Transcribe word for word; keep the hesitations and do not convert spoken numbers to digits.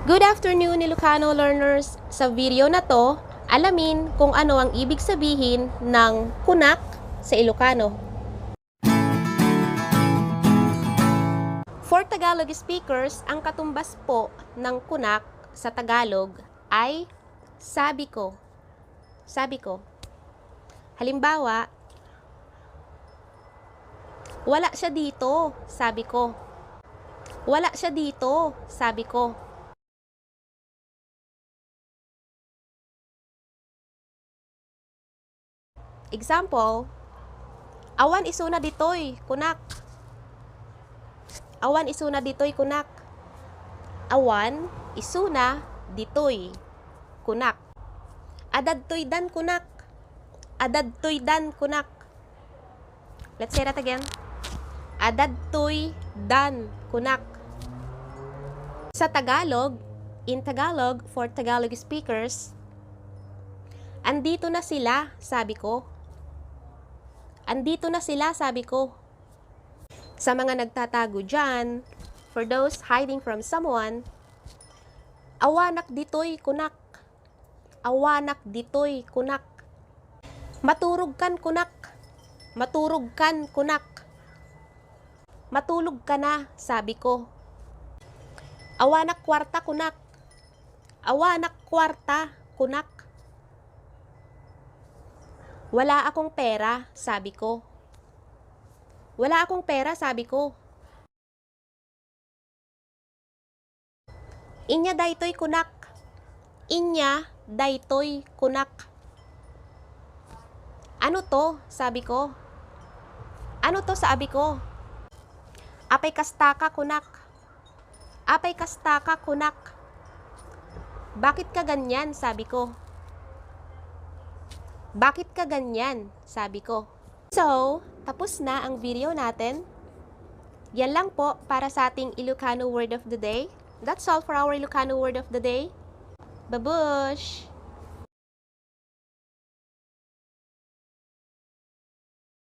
Good afternoon, Ilocano learners! Sa video na 'to, alamin kung ano ang ibig sabihin ng kunak sa Ilocano. For Tagalog speakers, ang katumbas po ng kunak sa Tagalog ay sabi ko. Sabi ko. Halimbawa, "Wala siya dito," sabi ko. "Wala siya dito," sabi ko. Example, "Awan isuna ditoy, kunak." "Awan isuna ditoy, kunak." Awan isuna ditoy, kunak. "Adda ditoy dan, kunak." "Adda ditoy dan, kunak." Let's say that again. "Adda ditoy dan, kunak." Sa Tagalog, in Tagalog, for Tagalog speakers, "Andito na sila," sabi ko. "Andito na sila," sabi ko. Sa mga nagtatago diyan, for those hiding from someone, "Awanak ditoy, kunak." "Awanak ditoy, kunak." "Maturog kan, kunak." "Maturog kan, kunak." "Matulog ka na," sabi ko. "Awanak kuarta, kunak." "Awanak kuarta, kunak." "Wala akong pera," sabi ko. "Wala akong pera," sabi ko. "Inya daytoy, kunak." "Inya daytoy, kunak." "Ano 'to?" sabi ko. "Ano 'to?" sabi ko. "Apay kasta ka, kunak." "Apay kasta ka, kunak." "Bakit ka ganyan?" sabi ko. "Bakit ka ganyan?" sabi ko. So, tapos na ang video natin. Yan lang po para sa ating Ilocano word of the day. That's all for our Ilocano word of the day. Babush!